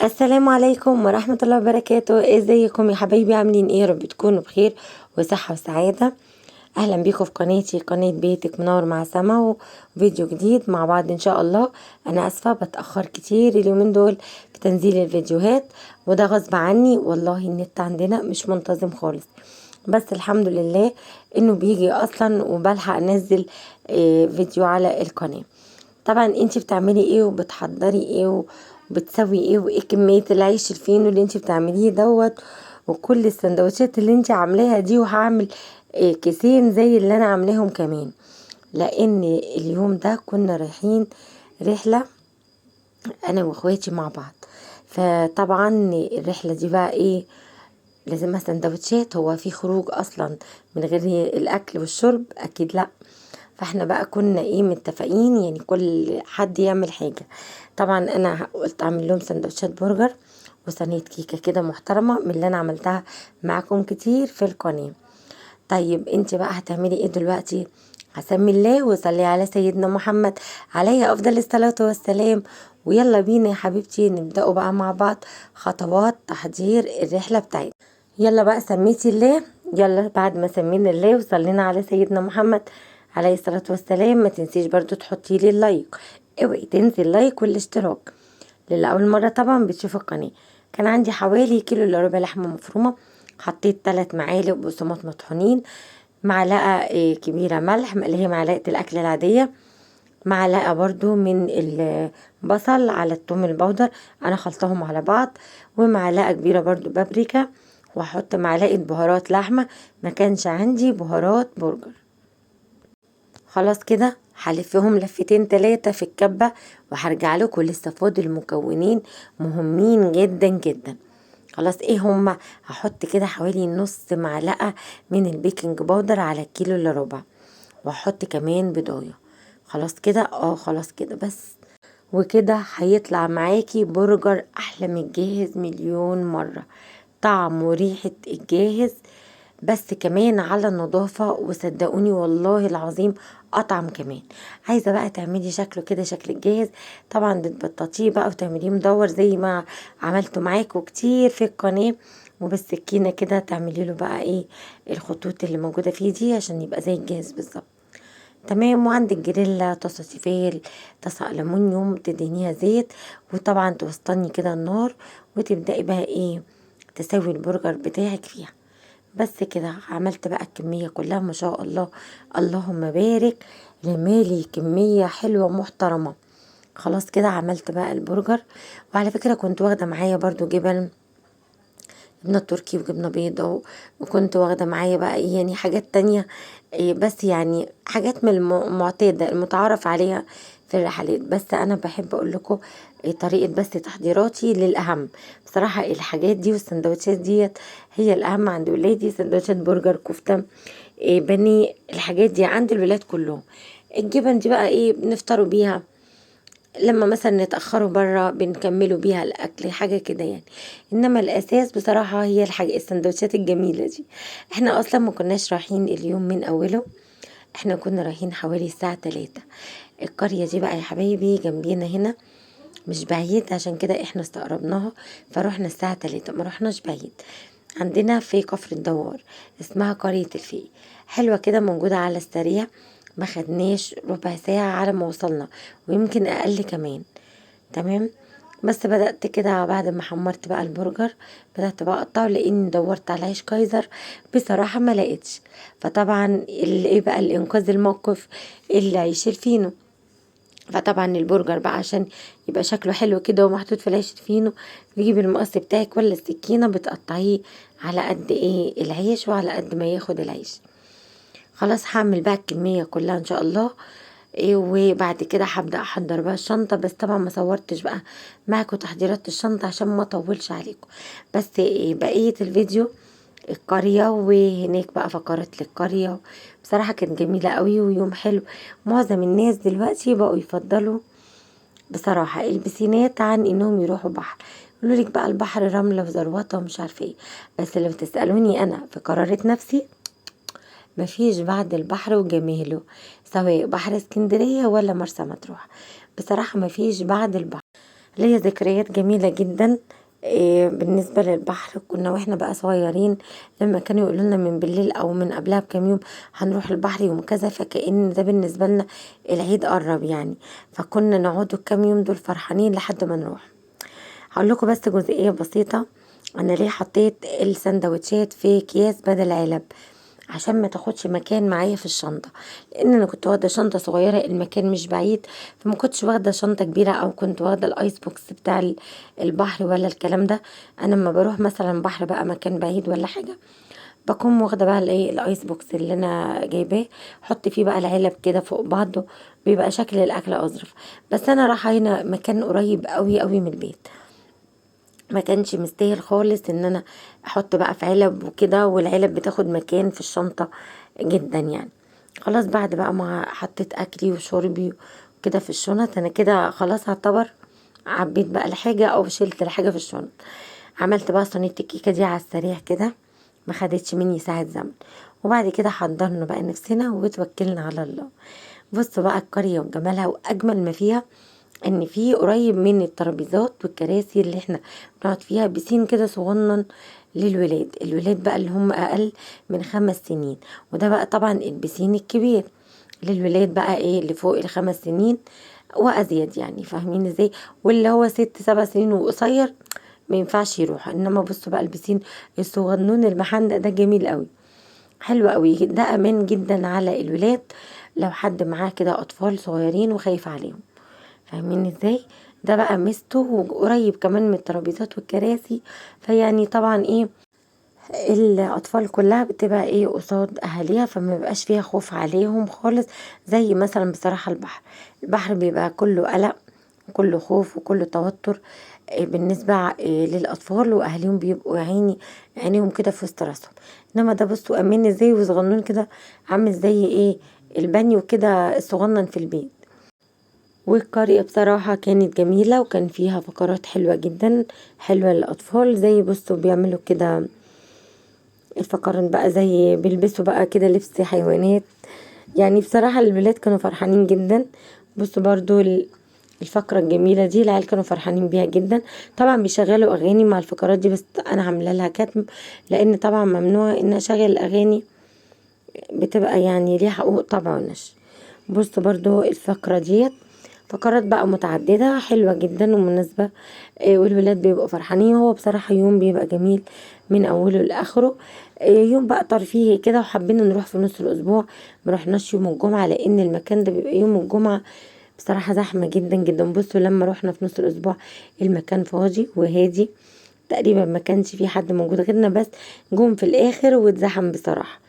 السلام عليكم ورحمة الله وبركاته. ازيكم يا حبايبي؟ عاملين ايه؟ يا رب تكونوا بخير وصحة وسعادة. اهلا بيكم في قناتي، قناة بيتك منور مع سما، وفيديو جديد مع بعض ان شاء الله. انا اسفة بتأخر كتير اليومين دول في تنزيل الفيديوهات، وده غصب عني والله، النت عندنا مش منتظم خالص، بس الحمد لله انه بيجي اصلا وبلحق انزل فيديو على القناة. طبعا انتي بتعملي ايه وبتحضري ايه وبتسوي ايه وايه كمية العيش الفينو اللي انتي بتعمليه دوت وكل السندوتشات اللي انتي عاملاها دي، وهعمل كيسين زي اللي انا عاملاهم كمان، لان اليوم ده كنا رايحين رحلة انا واخواتي مع بعض. فطبعا الرحلة دي بقى ايه، لازمها سندوتشات. هو في خروج اصلا من غير الاكل والشرب؟ اكيد لا. فاحنا بقى كنا ايه متفقين، يعني كل حد يعمل حاجة. طبعا انا قلت اعمل لهم سندوتشات برجر وصينية كيكة كده محترمة من اللي انا عملتها معاكم كتير في القناة. طيب انت بقى هتعملي ايه دلوقتي؟ هسمي الله وصلي على سيدنا محمد عليه افضل الصلاة والسلام، ويلا بينا يا حبيبتي نبدأوا بقى مع بعض خطوات تحضير الرحلة بتاعتنا. يلا بقى سميتي الله، يلا بعد ما سمينا الله وصلينا على سيدنا محمد عليه الصلاة والسلام، ما تنسيش برضو تحطي لي ال like، اوعي تنسي ال like والاشتراك للي اول مرة طبعا بتشوف القناة. كان عندي حوالي كيلو الا ربع لحمة مفرومة، حطيت 3 معالق بقسماط مطحونين، معلقة كبيرة ملح اللي هي معلقة الأكل العادية، معلقة برضو من البصل على الثوم البودر أنا خلطهم على بعض، ومعلقة كبيرة برضو بابريكا، وهحط معلقة بهارات لحمة، ما كانش عندي بهارات برجر. خلاص كده هلفهم لفتين 3 في الكبة وهرجع لكم، لسه فاضل مكونين مهمين جدا جدا. خلاص ايه هما؟ هحط كده حوالي نص معلقة من ال baking powder على الكيلو الا ربع، وهحط كمان بيضاية. خلاص كده، خلاص كده بس. وكده هيطلع معاكي برجر احلى من الجاهز مليون مرة، طعم وريحة الجاهز بس كمان على النظافة، وصدقوني والله العظيم أطعم كمان. عايزة بقى تعملي شكله كده شكل الجاهز، طبعا بتبططيه بقى وتعمليه مدور زي ما عملته معاكم كتير في القناة، وبالسكينة كده تعملي له بقى ايه الخطوط اللي موجودة فيه دي عشان يبقى زي الجاهز بالظبط. تمام. وعندك جريلا، طاسة تيفال، طاسة ألمونيوم، تدهنيها زيت، وطبعا توسطني كده النار، وتبدأي بقى ايه تسوي البرجر بتاعك فيها. بس كده عملت بقى الكمية كلها ما شاء الله اللهم بارك، رمالي كمية حلوة محترمة. خلاص كده عملت بقى البرجر. وعلى فكرة كنت واخدة معايا برضو جبن، جبنة تركي وجبنة بيضة، وكنت واخدة معايا بقى ايه يعني حاجات تانية، إيه بس يعني حاجات من المعتادة المتعارف عليها في الرحلات. بس أنا بحب أقول لكم طريقة بس تحضيراتي للأهم بصراحة. الحاجات دي والسندوتشات ديت هي الأهم عند ولادي، سندوتشات برجر، كفتة، بانيه، الحاجات دي عند الولاد كلهم. الجبن دي بقى ايه بنفطروا بيها لما مثلا نتأخروا برا، بنكملوا بيها الأكل، حاجة كده يعني. إنما الأساس بصراحة هي السندوتشات الجميلة دي. احنا أصلا ما كناش رايحين اليوم من أوله، احنا كنا رايحين حوالي الساعة 3. القرية دي بقى يا حبايبي جنبينا هنا مش بعيد، عشان كده احنا استقربناها فروحنا الساعة 3، ما رحناش بعيد. عندنا في كفر الدوار اسمها قرية الفقي، حلوة كده موجودة على السريع، ما خدناش ربع ساعة على ما وصلنا ويمكن أقل كمان. تمام. بس بدأت كده بعد ما حمرت بقى البرجر بدأت بقى أقطعه، لأني دورت على عيش كايزر بصراحة ما لقيتش. فطبعا ايه بقى الإنقاذ الموقف؟ العيش الفينو. فطبعا البرجر بقى عشان يبقى شكله حلو كده ومحطوط في العيش الفينو، بتجيبي المقص بتاعك ولا السكينة بتقطعيه على قد ايه العيش وعلى قد ما ياخد العيش. خلاص هعمل بقى الكمية كلها ان شاء الله. وبعد كده هبدأ احضر بقى الشنطة، بس طبعا ما صورتش بقى معاكم تحضيرات الشنطة عشان ما اطولش عليكم. بس بقية الفيديو القرية، وهناك بقى فقرات للقرية، بصراحة كانت جميلة قوي ويوم حلو. معظم الناس دلوقتي بقوا يفضلوا بصراحة البسينات عن انهم يروحوا بحر، يقولوا لك بقى البحر رملة وزروطة ومش عارفة ايه. بس لو تسألوني انا في قرارة نفسي، مفيش بعد البحر وجماله، سواء بحر اسكندرية ولا مرسى مطروح، بصراحة مفيش بعد البحر. ليا ذكريات جميلة جدا بالنسبة للبحر. كنا واحنا بقى صغيرين لما كانوا يقولوا لنا من بالليل او من قبلها بكام يوم هنروح البحر يوم كذا، فكأن ده بالنسبة لنا العيد قرب يعني، فكنا نقعد الكام يوم دول فرحانين لحد ما نروح. هقول لكم بس جزئية بسيطة، انا ليه حطيت السندوتشات في اكياس بدل علب؟ عشان ما تاخدش مكان معايا في الشنطة، لان انا كنت واخده شنطه صغيرة، المكان مش بعيد، فما كنتش واخده شنطه كبيرة او كنت واخده ال ice box بتاع البحر ولا الكلام ده. انا لما بروح مثلا بحر بقى مكان بعيد ولا حاجة بكون واخده بقى الايه ال ice box اللي انا جايباه، احط فيه بقى العلب كده فوق بعضه، بيبقى شكل الاكل اظرف. بس انا رايحة هنا مكان قريب قوي قوي من البيت، ما كانش مستاهل خالص ان انا احط بقى في علب وكده، والعلب بتاخد مكان في الشنطة جدا يعني. خلاص بعد بقى ما حطيت اكلي وشربي وكده في الشنط، انا كده خلاص اعتبر عبيت بقى الحاجة او شلت الحاجة في الشنط. عملت بقى صينية الكيكه دي على السريع كده، ما خدتش مني ساعة زمن. وبعد كده حضرنا بقى نفسنا وتوكلنا على الله. بصوا بقى القرية وجمالها، واجمل ما فيها ان في قريب من الترابيزات والكراسي اللي احنا بنقعد فيها بسين كده صغنن للولاد، الولاد بقى اللي هم اقل من 5 سنين، وده بقى طبعا البسين الكبير للولاد بقى ايه اللي فوق ال5 سنين وازيد يعني، فاهمين ازاي؟ واللي هو 6 7 سنين وقصير ما ينفعش يروح. انما بصوا بقى البسين الصغنون المحندق ده جميل قوي، حلو قوي، ده امان جدا على الولاد لو حد معاه كده اطفال صغيرين وخايف عليهم، فاهمين ازاي؟ ده بقى ميزته، وقريب كمان من الترابيزات والكراسي، فيعني طبعا ايه الاطفال كلها بتبقى ايه قصاد اهاليها، فما بيبقاش فيها خوف عليهم خالص. زي مثلا بصراحة البحر، البحر بيبقى كله قلق وكله خوف وكله توتر بالنسبة للاطفال، واهاليهم بيبقوا عينيهم كده في وسط راسهم. انما ده بصوا امان ازاي، وصغنون كده عامل زي ايه البانيو كده الصغنن في البيت. والقرية بصراحة كانت جميلة، وكان فيها فقرات حلوة جدا، حلوة للأطفال. زي بصوا بيعملوا كده الفقرات بقى، زي بيلبسوا بقى كده لبس حيوانات يعني، بصراحة الولاد كانوا فرحانين جدا. بصوا برضو الفقرة الجميلة دي العيال كانوا فرحانين بيها جدا. طبعا بيشغلوا أغاني مع الفقرات دي، بس أنا عاملة لها كتم، لأن طبعا ممنوع إن أشغل الأغاني، بتبقى يعني ليها حقوق طبعا. بصوا برضو الفقرة ديت فقرات بقى متعددة حلوة جدا ومناسبة، والولاد بيبقوا فرحانين. هو بصراحة يوم بيبقى جميل من أوله لآخره، يوم بقى ترفيهي كده. وحبينا نروح في نص الأسبوع، ما رحناش يوم الجمعة لأن المكان ده بيبقى يوم الجمعة بصراحة زحمة جدا جدا. بصوا لما روحنا في نص الأسبوع المكان فاضي وهادي، تقريبا ما كانش في حد موجود غيرنا، بس جم في الآخر واتزحم بصراحة.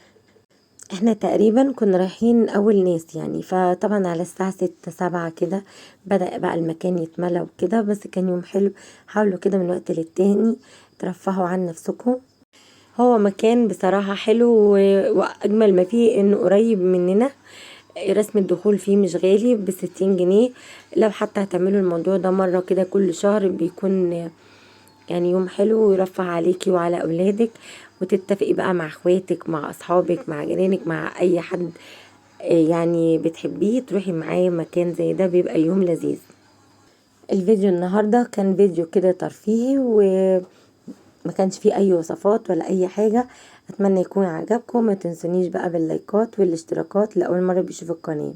احنا تقريبا كنا رايحين اول ناس يعني، فطبعا على الساعة 6 7 كده بدأ بقى المكان يتملى وكده. بس كان يوم حلو، حاولوا كده من وقت للتاني ترفهوا عن نفسكم. هو مكان بصراحة حلو، واجمل ما فيه انه قريب مننا، رسم الدخول فيه مش غالي ب60 جنيه. لو حتى هتعملوا الموضوع ده مرة كده كل شهر بيكون يعني يوم حلو ويرفه عليكي وعلى اولادك، وتتفقي بقى مع اخواتك مع اصحابك مع جيرانك مع اي حد يعني بتحبيه تروحي معاه مكان زي ده، بيبقى يوم لذيذ. الفيديو النهارده كان فيديو كده ترفيهي وما كانش فيه اي وصفات ولا اي حاجة. اتمنى يكون عجبكم، ما تنسونيش بقى باللايكات والاشتراكات لاول مرة بيشوفوا القناة.